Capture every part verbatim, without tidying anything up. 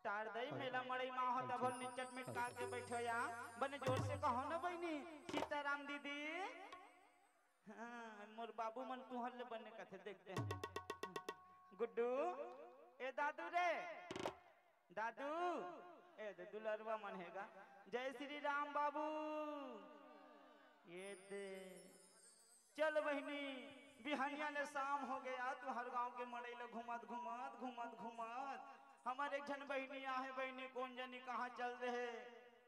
तार दई, मेला मड़ई मा हो, तभो निचट मिटका के बैठो या। बने जोर से कहो ना बहिनी, सीताराम दीदी। हाँ, मोर बाबू मन तुहर ले बने कथे, देखते हैं। गुड्डू, ए दादू रे, दादू, ए दे दुलरवा मन हे गा। जय श्री राम बाबू। ये दे। चल बहिनी, बिहनिया ले शाम हो गया, तुहर गांव के मड़ई ल घूमत, घूमत, घूमत, घूमत। हमर एक झन बहिनी आहे बहिनी, कोन जनी कहाँ चल दे हे।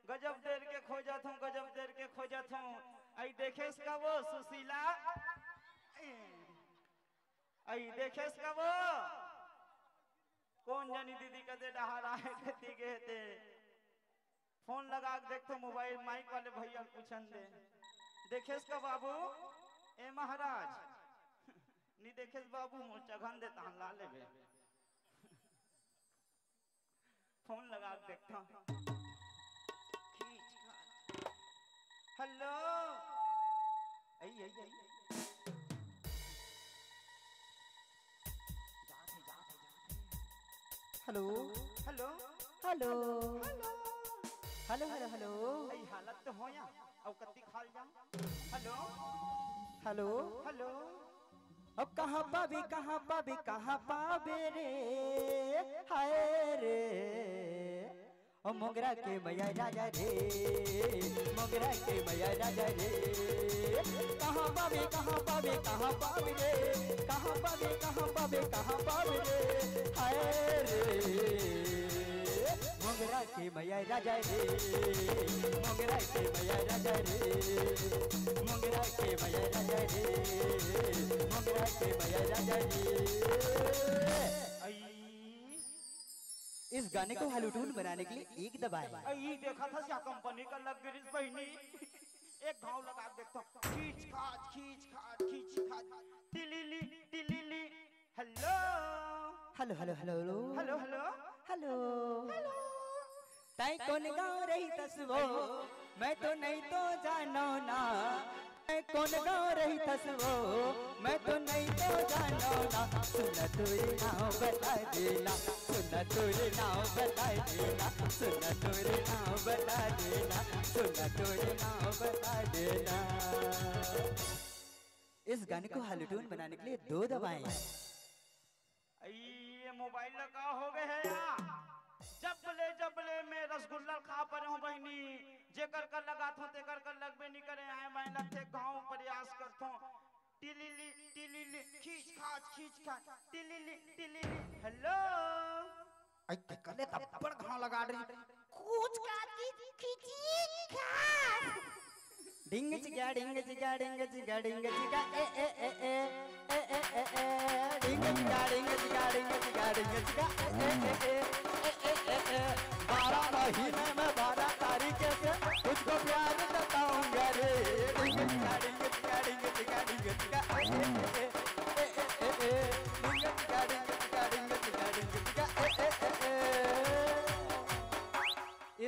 गजब देर के खोजत हूँ, गजब देर के खोजत हूँ। अई देखेस का वो सुशीला? अई देखेस का वो? कोन जनी दीदी कते डहार आहे, कति गे हे ते। फोन लगा के देखथों, मोबाइल माइक वाले भैया ल पूछन दे। देखेस का बाबू? ए महाराज, नी देखेस बाबू, मोर चघन दे, तहन ला लेबे। फोन लगा के देखथों। खींच खाच। हेलो। आई, आई, आई। जात हे, जात हे, जात हे। Hello. Hello. Hello. Hello. Hello, hello, hello. अई हालत तो हो या, अउ कत्ती खाल जाऊं। हेलो। हेलो। हेलो। अब कहाँ पाबे, कहाँ पाबे, कहाँ पाबे रे, हाय रे। ओ मोंगरा के मया राजा रे, मोंगरा के मया राजा रे। कहाँ पाबे, कहाँ पाबे, कहाँ पाबे रे, कहाँ पाबे, कहाँ पाबे, कहाँ पाबे रे, हाय रे। मोंगरा के मया राजा रे, मोंगरा के मया राजा रे, मोंगरा के मया राजा रे, मोंगरा के मया राजा रे। अई। इस गाने को हालूटून बनाने के लिए एक दबाएं। अई देखा था क्या कंपनी का लग गिरिस बहिनी। एक घाव लगा के देखता हूँ। खींच खाच, खींच खाच, खींच खाच। टिलिली, टिलिली। Hello. Hello, hello, hello, hello. Hello, hello. Hello. Hello. तैं कोन गाँव रहिथस वो, मैं तो नहीं तो जानों ना। तैं कोन गाँव रहिथस वो, मैं तो नहीं तो जानों ना। सुन तोरे नाव बता देना, सुन तोरे नाव बता देना, सुन तोरे नाव बता देना, सुन तोरे नाव बता देना। इस गाने को हालूटून बनाने के लिए दो दबाएं। अई, ये मोबाइल ला का हो गए हे यार? जब ले, जब ले मैं रसगुल्ला खा परे हूँ बहिनी, जेकर कर लगात हूँ, तेकर कर लगबे नहीं करे। आए मैं लगथे गाँव प्रयास करथों। टिलिली, टिलिली, खींच खाच, खींच खाच, टिलिली, टिलिली। हेलो। अई, तेकर ले तब्बड़ घाव लगा रही। कूच काच की खिची खास। डिंग चिका, डिंग चिका, डिंग चिका, डिंग चिका, ए, ए, ए, ए। ए, ए, ए, ए। डिंग चिका, डिंग चिका, डिंग चिका, डिंग चिका, ए, ए, ए, ए। ए, ए, ए, ए। बारह महीने में बारह तारीख से तुझको प्यार जताऊंगा रे। डिंग चिका, डिंग चिका, डिंग चिका, डिंग चिका, ए, ए, ए, ए। ए, ए, ए, ए। डिंग चिका, डिंग चिका, डिंग चिका, डिंग चिका, ए, ए, ए, ए।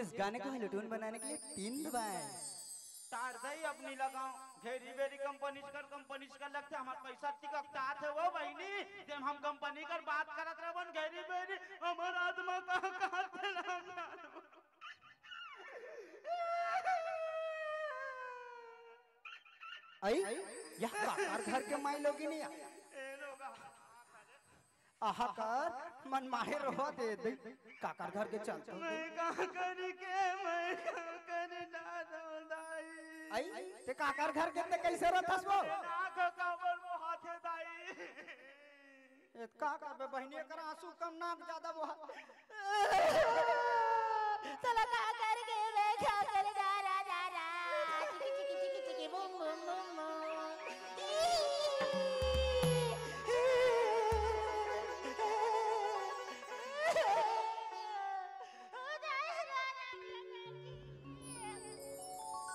इस गाने को हालूटून बनाने के लिए तीन दबाएं। तार दई अपनी लगाओ, घेरी बेरी कंपनी कर, कंपनी कर लगथे, हमार पैसा टिककतात हे वो बहिनी, जेम हम कंपनी कर बात करत रहबन, घेरी बेरी हमार आत्मा कहाँ, कहाँ थे राम नाम। अई, यह काकर घर के माई लोगिन या? ए लोगा। आहा कर, मन मारे रोवा दे दे। काकर घर के चलत हूँ। मैं का करी के, मैं का करी दादा दाई। अई, ते काकर घर के ते कैसे रहथस वो? नाक काबर वो हाथे दाई। ए, का करबे बहिनी, एकर आंसू कम, नाक ज्यादा बोहा। चला का करके मैं का कर जा रहा, जा रहा। चिकी, चिकी, चिकी, चिकी, बूम, बूम, बूम, बूम।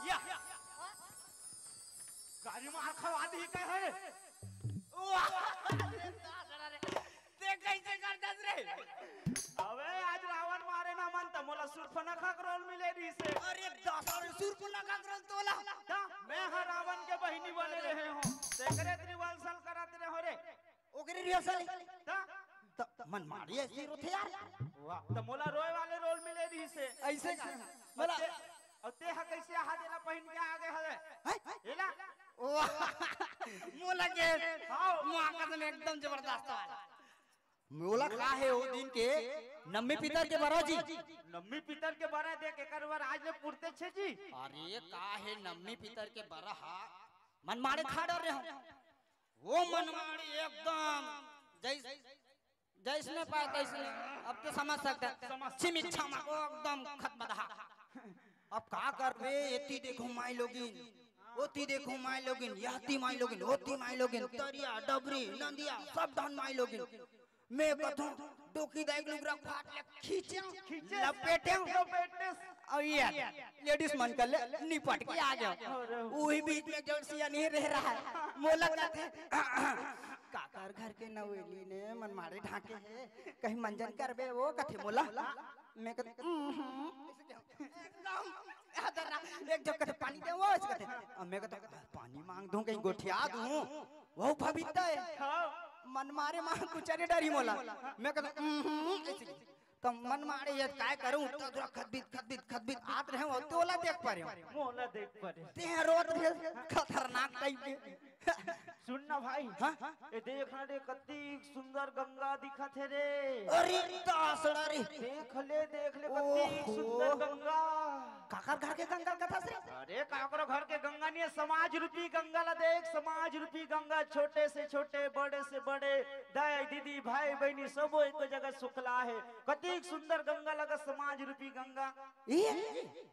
या। गाड़ी मार खवा दी कहे। वाह! अरे दादा रे, ते कैसे कर दस रे? अबे आज रावण मारे ना मन त मोला सूर्पनखा के रोल मिले रही से। अरे दादा रे, सूर्पनखा के रोल तोला। ता मैं हा रावण के बहिनी बने रहे हूँ। तेकरे रिहर्सल करत रहे हो रे। ओकरे रिहर्सल। ता त मनमाड़ी ऐसे रोथे यार। वाह, त मोला रोए वाले रोल मिले रहिस हे। ऐसे का? अउ मोला ते, अउ ते ह कइसे आहा देला पहिन के आगे हवे? हैं? एला? वाह, मोला के हाँ। माँ कसम एकदम जबरदस्त वाला। मोला का हे ओ दिन के नम्मी पितर के बरा जी। नम्मी पितर के बरा देख, एकर बर आज ले पुरते छे जी। अरे का हे नम्मी पितर के बरा हा, मनमाड़े खा डर रहे हो। वो मनमाड़े एकदम जैस-, जैसने पाए तैसने, अब तो समझ सकता है। समझ। छिमिक छमक, वो एकदम खतमदहा। अब का करबे, एती देखो माई लोगिन, ओती देखो माई लोगिन, यहती माई लोगिन, ओती माई लोगिन, तरिया, डबरी, नंदिया, सब डहन माई लोगिन। मैं कथों, डोकी दाई के लुगरा फाट ले खींचे, खींचे, लपेटे, लपेटे। अब ये लेडीज मन कर ले निपट के आ गया। अरे। वही बीच में जौन सिया नहीं रह रहा है, मोला कहते, काकर घर के नवेली ने मनमाड़े ढाके है, कहीं मंजन करबे वो कथे मोला। मैं कहते, "उम्म, हम्म।" एकदम, एक जब कहते, "पानी दे," वो ऐसे कहते, अब मैं कहता, "पानी मांग दूं, कहीं गोठिया दूं, वो पवित्र है।" हाँ। मनमाड़े मांग कुछ अरे डरी मोला। मैं कहता, "उम्म, हम्म," ऐसे। तो मनमाड़े ये काय करूं, तो थोड़ा खदबित, खदबित, खदबित आत रहे हो, तोला देख पा रहे हो। मोला देख पा रहे। ते रोत रहे, खतरनाक टाइप के। सुन ना भाई, हाँ? ये देख ना रे, कत्ती सुंदर गंगा दिखत हे रे। अरे दासड़ा रे। देख ले, देख ले, कत्ती ओहो। सुंदर गंगा। काकर घर के गंगा कथा से? अरे काकरो घर के गंगा नहीं है, समाज रूपी गंगा ला देख, समाज रूपी गंगा, छोटे से छोटे, बड़े से बड़े, दाई दीदी, भाई बहनी, सबो एक जगह सुखला है। कत्ती सुंदर गंगा लगा, समाज रूपी गंगा। ई?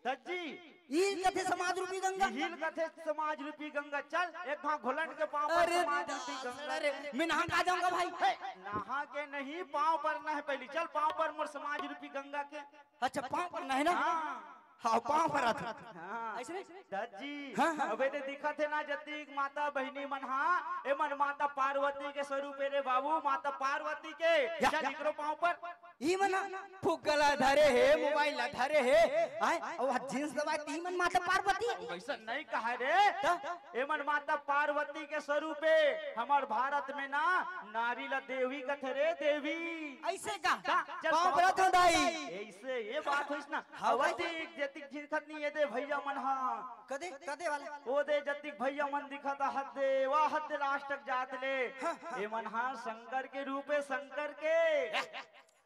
दज्जी। ई कथे समाज रूपी गंगा। हिल कथे समाज रूपी गंगा। चल, एक भाग घोलट के पाँव पर अरे समाज रूपी दास, गंगा। अरे, मैं नहा के आ जाऊंगा भाई। हे, नहा के नहीं, पाँव पर ना है पहली। चल, पाँव पर मोर समाज रूपी गंगा के। अच्छा, पाँव पर नहीं ना? हाँ। हाँ, पाँव पर आता। हाँ। ऐसे नहीं? दज्जी। हाँ, हाँ। अबे ते दिखत हे ना, जतिक माता बहिनी मन हा, ए मन माता पार्वती के स्वरूप हे रे बाबू, माता पार्वती के। या, चल, या। इकरो पाँव पर। ई मन फुग्गा ला धरे हे, मोबाइल ला धरे हे, आय, अउ जींस दबाए ती मन माता पार्वती। वैसा नहीं कहा रे। त? ए मन माता पार्वती के स्वरूप हे। हमर भारत में ना नारी ला देवी कथे रे, देवी। ऐसे का? का? चल पाँव बाबा। परत हो दाई। ऐसे ये बात होइस ना। हाँ भाई। अवती जतिक झिरखत नहीं ये दे भैया मन हा। कदे, कदे वाला? ओ दे जतिक भैया मन दिखत हत दे, वाह हत दे लास्ट तक जात ले। हाँ, हाँ। ए मन हा शंकर के रूप हे, शंकर के।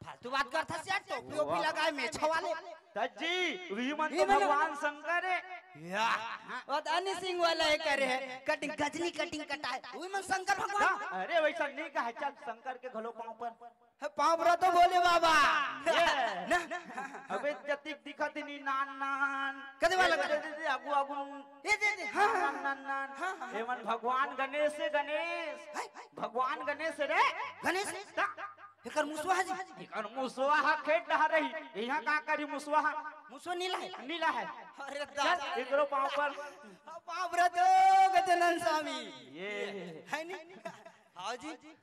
फालतू बात करथस यार, टोपी ओपी लगाए, मेछा वाले। तज्जी, वही मन ये तो मन भगवान शंकर हे। या, वो तो हनी सिंह वाला हे करे हे, कटिंग, गजनी कटिंग कटाए, वही मन शंकर भगवान। हाँ, अरे वैसा नहीं कहा, चल शंकर के घलो पाँव पर। हे, पाँव पर तो भोले बाबा। ये। ना। अबे जतिक दिखत नहीं नान नान। कदे वाला ए, दे, दे, दे, आगू, आगू। ए, दे, दे, हाँ, नान, नान, नान। हाँ, हाँ। ए मन भगवान गणेश हे, गणेश। हैं? भगवान गणेश रे। गणेश? ता- एकर मुसवा हे जी। एकर मुसवा हा खेत डहर रही। यहाँ का करी मुसवा हा? मुसवा नीला हे? नीला हे। अरे चल, दादा। एकरो पाँव पर। पाँव पर तो गजानन स्वामी। ये। हे नहीं? हाँ जी।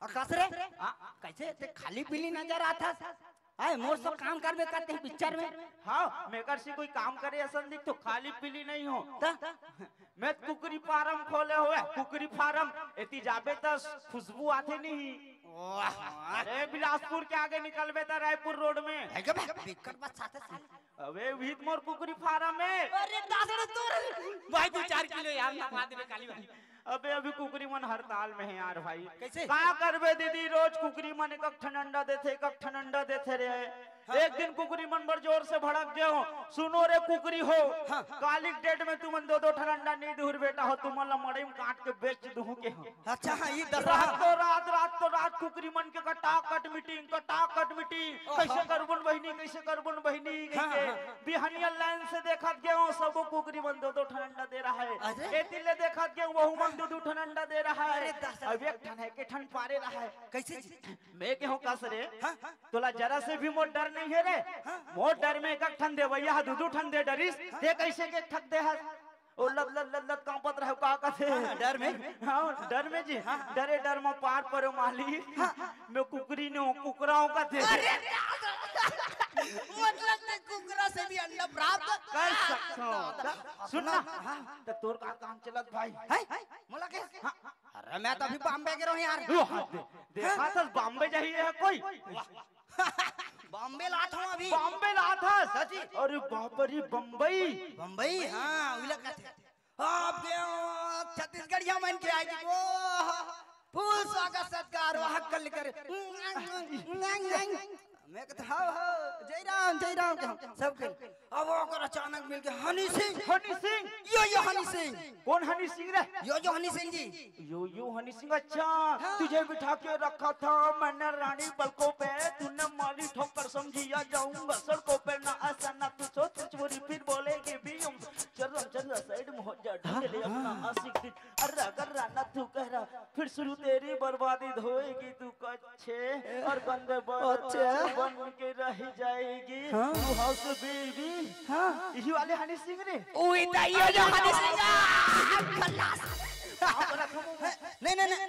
आ, कस रे? हाँ, कैसे ते खाली पीली नजर आथस? आय, मोर सब काम करबे करते हैं पिक्चर में। हाँ, मैं कर सी कोई काम करे असन दिख तो खाली पीली नहीं हो। त? मैं कुकरी फार्म खोले हुए, कुकरी फार्म। एती जाबे त खुशबू आथे नहीं। वाह। अरे, बिलासपुर के आगे निकलबे त रायपुर रोड में। है क्या बे? बिकट बात साथे साले। अबे, उही त मोर कुकरी फार्म हे। अरे, दास रे तोर। भाई, दू चार किलो यार, नपा देबे काली भाई। अबे, अभी कुकरी मन हड़ताल में हे यार भाई। कैसे? का करबे दीदी, रोज कुकरी मन एक ठन अंडा देथे, एक ठन अंडा देथे रे। हाँ। एक दिन कुकरी मन बर जोर से भड़क गेंव, सुनो रे कुकरी हो, हाँ। काली के डेट में तुमन दो दो ठन अंडा नहीं दुहर बेटा हो, तुमन ला मड़ई में काट के बेच दुहूं के हो। अच्छा, हाँ, ये दस रात तो रात, रात तो रात कुकरी मन के कटाकट मीटिंग, कटाकट मीटिंग। ओहो। कैसे करबुन बहिनी, कैसे करबुन बहिनी, हाँ, कहिके। हाँ। बिहनिया लाइन से देखत गेंव, सबो कुकरी मन दो दो ठन अंडा दे रहा है। अरे। एती ले देखत गेंव, वहू मन दो दो ठन अंडा दे रहा है। अरे दस अब एक ठन हे, के ठन पारे रहा है। कैसे जी? मैं केहेंव कस रे, हाँ, हाँ। तोला जरा से भी मोर डर नहीं हे रे। हाँ, हाँ। मोर डर में एक ठन देवइया हा दू दू ठन दे डरिस, हाँ। ते कैसे के एक ठन दे हस? ओ लत लत लत लत कांपत रहे, का कथे? हाँ, डर में? हाँ, डर में जी। हाँ, हाँ। डरे डर में पार परो मालिक। हाँ, हाँ। मैं कुकरी नहीं हूँ, कुकरा हूँ कथे। अरे, मतलब ते कुकरा से भी अंडा प्राप्त कर सकता हूँ। सुन ना, हाँ। त तोर का काम चलत भाई? है? मोला के? हाँ। अरे त मैं तो अभी बॉम्बे गे रहों यार। ओ, हाथ दे, देखा थस बॉम्बे जाही ये कोई? बॉम्बे लात हूँ अभी। बॉम्बे लात हस? सच्ची? अरे बाप रे, बम्बई। बम्बई? हाँ, उला कहते। आपके छत्तीसगढ़िया मन के आए जी, वो फुल स्वागत सत्कार, वाह कल करे। मैं कहता, "हाव, हाव, जय राम, जय राम," के हम सब के। अब ओकर अचानक मिल के, "हनी सिंह।" हनी सिंह? यो, यो हनी सिंह। कौन हनी सिंह रे? यो, यो हनी सिंह जी। यो, यो हनी सिंह, अच्छा। हाँ। तुझे बिठा के रखा था मैंने रानी पलकों पे, तूने मारी ठोकर, समझी आ जाऊंगा सड़कों पे, ना ऐसा ना तू सोच चोरी, फिर बोलेगी भी हम। चल रहा, चल रहा, साइड में हो जा, ढूंढ ले अपना आशिक दिल। अर्रा गर्रा ना तू कह रहा, फिर शुरू तेरी बर्बादी होएगी तू कच्चे और गंदे बर्बाद बन के रह जाएगी। हाँ। तू हाउस बेबी। हाँ। यही वाले हनी सिंह ने। ओए, दा, ये जो हनी सिंह, आ, खल्लास। नहीं, नहीं, नहीं।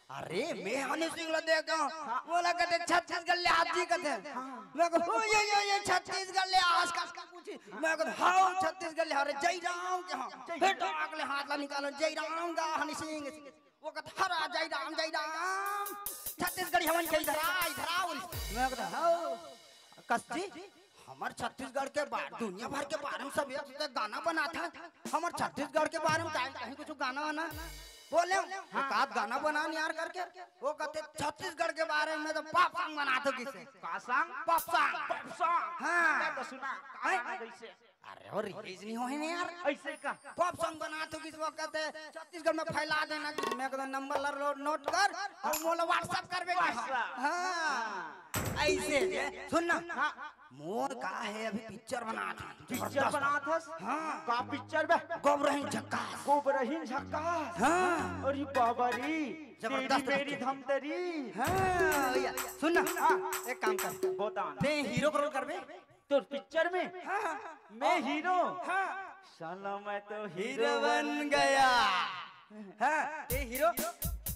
अरे, मैं हनी सिंह ला देख के, हाँ। बोला कहते, "छत्तीसगढ़ ले आप जी," कहते। हाँ। मैं कहूँ, "ओ, ये, ये, ये छत्तीसगढ़ ले, आजकल का पूछी।" मैं कहूँ, "हाँ, छत्तीसगढ़ ले, अरे, जय राम के हाँ।" जय फिर राम। डाक ले हाथ ला निकालो, "जय राम का हनी सिंह।" वो कहते, "हरा, जय राम, जय राम। छत्तीसगढ़ी हमन के इधर आ, इधर आ।" मैं कहता, "हाँ।" कस जी, हमर छत्तीसगढ़ के बारे, दुनिया भर के बारे में सब एक से एक गाना बनात हे। हमर छत्तीसगढ़ के बारे में काहे, कहीं कुछ गाना वाना बोले, हाँ। एक आध गाना बना यार करके। वो कहते, "छत्तीसगढ़ के बारे में तो pop song बनात हो किसे।" का song? Pop song। Pop song। हाँ। मैं तो सुना, का हैं? गाना कैसे? अरे, और release नहीं होए ना यार। ऐसे का? Pop song बनात हो किसे, वो कहते, "छत्तीसगढ़ में फैला देना।" मैं कहता, "नंबर ला लो, note कर और मोला WhatsApp करबे।" WhatsApp। हाँ। ऐसे जे, सुन ना। हाँ। मोर का हे, अभी picture बनात हस। Picture जबरदस्त। बनात हस? हाँ। का picture बे? गोबरहीन झक्कास। गोबरहीन झक्कास? हाँ। अरे बाबा रे, जबरदस्त तेरी मेरी लगथे। धमतरी। हाँ, भैया, सुन ना। हाँ। एक काम कर। बता ना। ते hero के role करबे? तोर picture में? हाँ, हाँ। मैं hero? हाँ। साला मैं तो hero hero बन बन गया। हाँ, ए hero,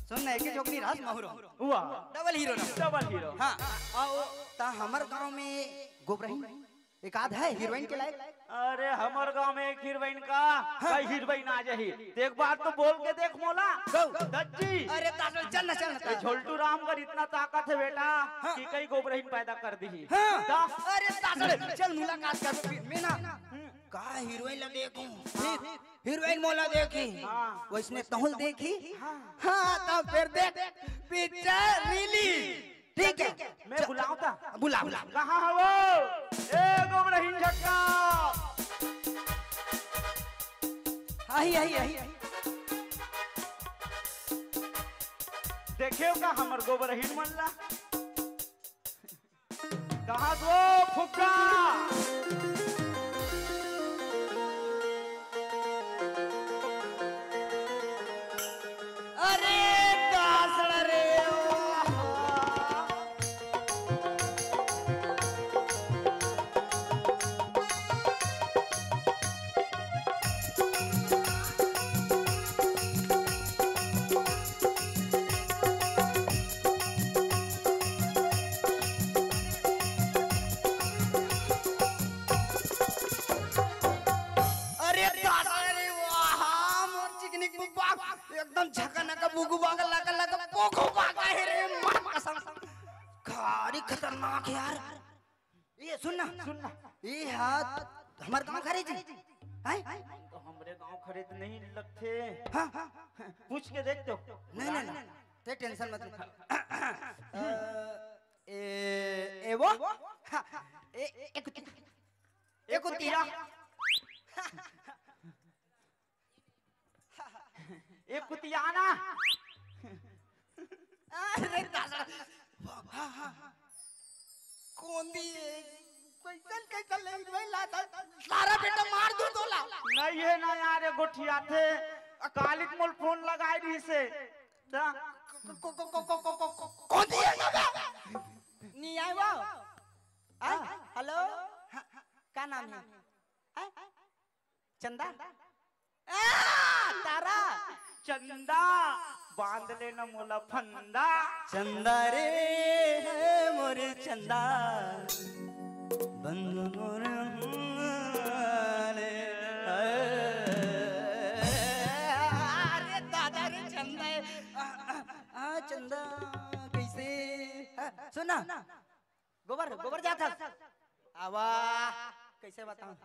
सुन ना, एके झोकनी रास माहुरो। वाह। Double hero ना। Double hero। हाँ, आ, ओ, ता हमर गांव में गोबरहीन एक आध हे heroine के लायक? अरे, हमर गांव में एक heroine का, हाँ। कई heroine आ जाही। त एक बार तो बोल के देख मोला। गौ। दज्जी। अरे, तासड़, चल ना, चल ना, ए, झोलटू राम कर इतना ताकत हे बेटा हाँ। कि कई गोबरहीन पैदा कर दिही। हाँ। दा। अरे, तासड़, चल मुलाकात कर फिर में ना। हम्म। का heroine ला देखूं? फिर heroine मोला देखी, हाँ। वैसने तहुल देखी। हाँ। हाँ, तो फिर देख, picture release। ठीक हे। मैं बुलाऊं ता? बुला, बुला। कहाँ हे वो? ए, गोबरहीन झक्का। आही, आही, आही। देखेव का हमर गोबरहीन मन ला? कहाँ हे वो फुग्गा? अरे दासड़ा रे, ओ। अरे दादा रे, वाह, मोर चिकनी बुबा, एकदम झकनक बुगुबा का लगा लगा पोको बागा हे रे, माँ कसम। भारी खतरनाक हे यार। ए सुन ना, सुन ना। ए हा हमर गांव के हरे जी। हैं? तो हमरे गांव के हरे त नहीं लगथे। हाँ। पूछ के देख तो। नहीं, नहीं, नहीं। ते tension मत ले। अ, ए, ए वो? हाँ, ए, ए, ए कुतिया। ए कुतिया। ए कुतिया ना। अरे दादा। कोंदी हे? कैसन, कैसन ले भाई लात हे? सारा बेटा मार दूं तोला। नहीं हे ना यार, ए गोठियाथे। कालिक मोल फोन लगाए रहिसे। ता? को-, को-, कोंदी हे ना बे? नहीं आए वो? आ? हेलो? का नाम हे? आ? चंदा? आ, तारा। चंदा, बांध ले ना मोला फंदा। चंदा रे, हे मोरे चंदा, बंद मोर मुंह ले। अरे दादा रे, चंदा हे। सुन ना, गोबर, गोबर जात हस। आवा, कैसे बताऊं?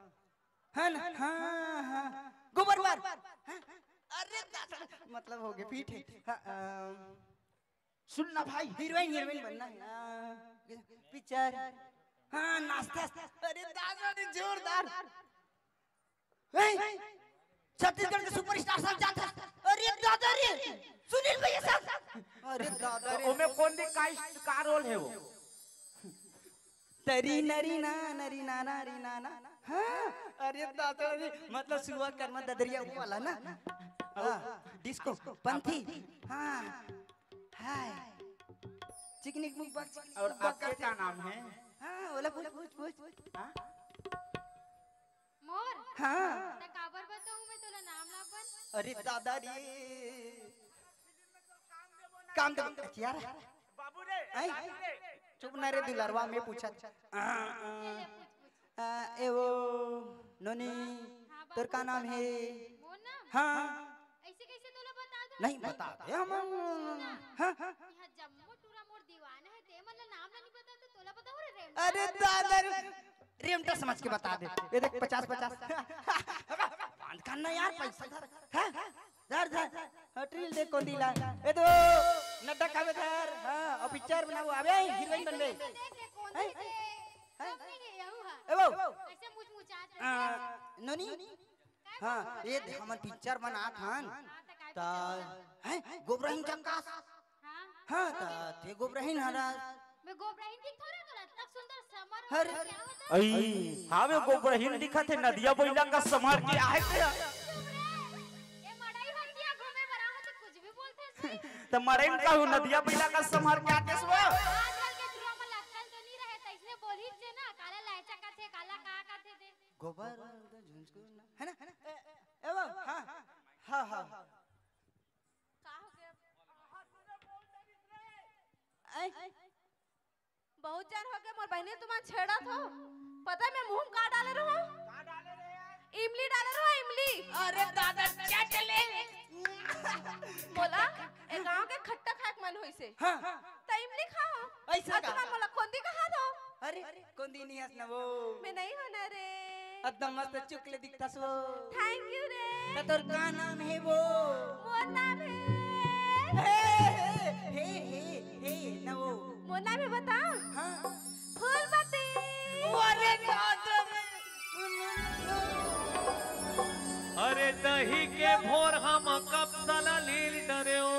है ना? हाँ, हाँ। गोबर बार। हाँ? अरे दादा, मतलब हो गया, पीठ है। हाँ, अम, सुन ना भाई, हीरोइन, हीरोइन बनना है। हाँ, पिक्चर। हाँ, नाश्ता। अरे दादा रे, जोरदार। ए, छत्तीसगढ़ के सुपरस्टार साहब जात हे। अरे दादा रे, सुनील भैया साहब। अरे दादा रे। ओमे कौन दी का, का रोल है वो? तरी नरी ना, नरी ना, नरी ना ना। हाँ, अरे दादा रे, मतलब सुआ कर्मा ददरिया वो वाला ना। हाँ, डिस्को, पंथी। हाँ, हाय। चिकनिक मुख बक, चिकनिक और मुख बक आपके करते। का नाम है? हाँ, ओला पूछ, पूछ, पूछ। हाँ? मोर? हाँ। त काबर बताऊं मैं तोला नाम ला अपन? अरे दादा रे। काम दे, यार। बाबू रे, आई? बाबू रे। चुप ना रे दुलरवा, मैं पूछत। आ, आ, ले, ले, पूछ, पूछ। आ, ए वो, नोनी, हाँ, तोर का बाबू। नाम है? मोर नाम? हाँ। ऐसे कैसे तोला बता दूं? नहीं, बता दे हम। सुन ना। हाँ, हाँ। यहाँ जम्मो टूरा मोर दीवाना है, ते मन ला नाम ला नहीं बता तो तोला बताऊं रे रेमटा? अरे दादा रे, रेमटा समझ के बता दे। ये देख पचास पचास। बांध कान ना यार, पैसा धर। हाँ? धर, धर। हाँ, ट्रील देख कौन दिला। ये तो नड्डा खावे धर। हाँ, और पिक्चर बनाओ। अबे हीरोइन बन बे। देख, देख, कौन हैं? देख? हैं? सब नहीं है, यहू है। ए वो। ऐसे मुचमुचात आ, रहते हैं। नोनी? हाँ, ये दे, हमन पिक्चर बनात हन। हाँ, त का ता, पिक्चर? हैं? गोबरहिन चक्कास। हाँ। हाँ, ता, ते गोबरहिन हरस। मैं गोबरहिन दिखथों रे तोला, इतना सुंदर समर हो अरे। गया, क्या होता? आई, हाँ, मैं गोबरहिन दिखत हे, नदिया बइला का संभार के आहे ते। चुप रे। ए मड़ई हटिया घूमे बर आहो तो कुछ भी बोलते हैं। त मड़ई में कहूँ, नदिया बइला का संभार के आते सो। आजकल के जुवा में लक्कन तो नहीं रहे, त इसने बोली जे ना, काला लाइचा का थे, काला का का थे दे। गोबर झुंझुना, है ना? ए, ए, वो, हाँ, हाँ, हाँ, हाँ। का हो गया? ऐ, बहुत जन हो गया, मोर बहिनी तुमन छेड़त हो। पता है मैं मुंह में का डाले रहूं? इमली डाले रहूं, इमली। अरे दादा, चटले। बोला, ए गांव के खट्टा खाए के मन होइसे। हाँ। त इमली खाओ। ऐसा और का? तुमन मोला कोंदी कहा दो। अरे, कोंदी नहीं हस ना वो। मैं नहीं होना रे। एकदम मस्त चुकले दिखता सो। Thank you रे। त तोर का नाम है वो? मोर नाम है। हे, हे, हे, हे, हे, ना वो। मोर नाम है बता। हाँ। फूलमती। अरे दादा रे। अरे दही के भोर हम कब तला लील डरेओ।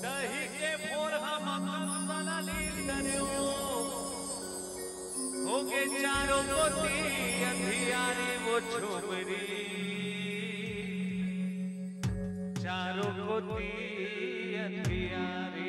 दही के भोर हम कब तला लील डरेओ। होगे चारों कोती अंधियारी वो झुमरी, चारों कोती अंधियारी।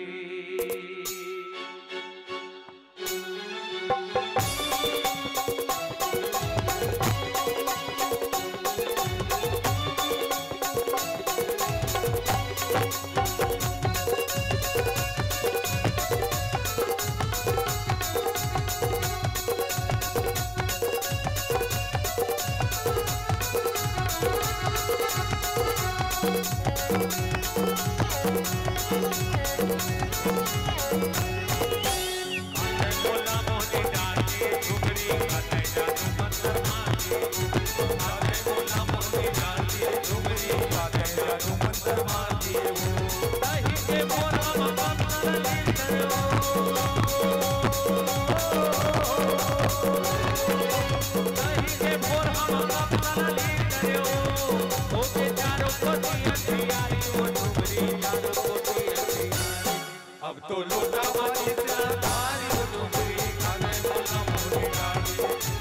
अब तो लोटा मारी तेरा तारी वो डुबरी, काले बोला मोरी डाली,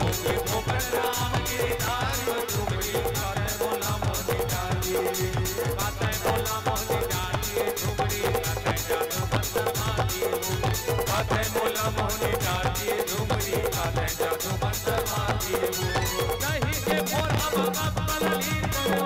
ओके ठोकर राम की तारी वो डुबरी, काले बोला मोरी डाली, काले बोला मोरी डाली, डुबरी, काले जादू मंतर मारी, काले बोला मोरी डाली, डुबरी, काले जादू मंतर मारी, नहीं के बोला बाबा पलली करो।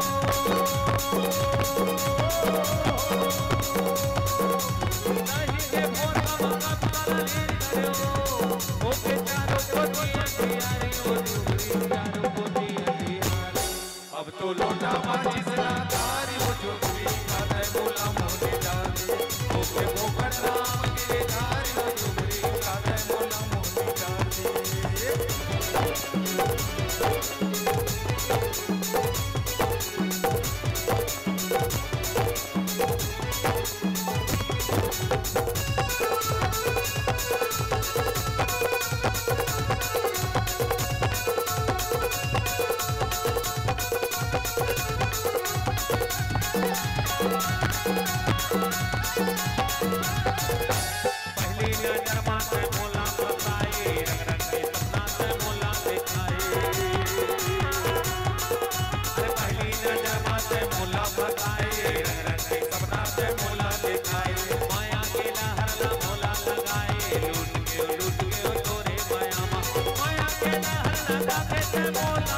अब तो लोटा माचिस ला धारी वो झुमरी खाते मोला मोनी जाती। ओके मोकर नाम के धारी वो झुमरी खाते मोला मोनी जाती। पहली नजर मा तै मोला फसाए, रंग रंग के सपना तै मोला दिखाए। अरे पहली नजर मा तै मोला फसाए, रंग रंग के सपना तै मोला दिखाए। माया के लहर ला मोला लगाए, लूट के, लूट के तोरे माया मा। माया के लहर लगा के तै मोला।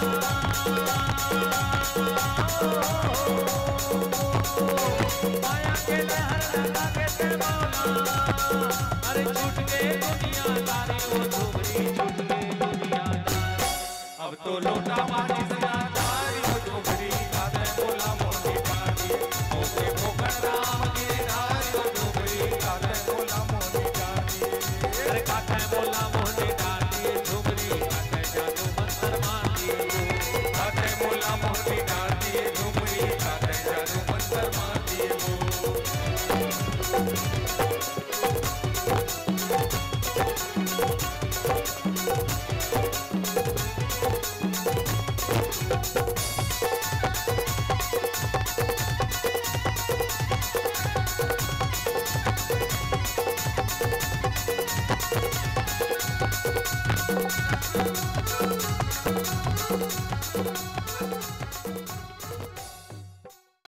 माया के लहर लगा के तै मोला। अरे छूट के दुनियादारी, वो झुमरी छूट के दुनियादारी। अब तो लोटा माचिस ला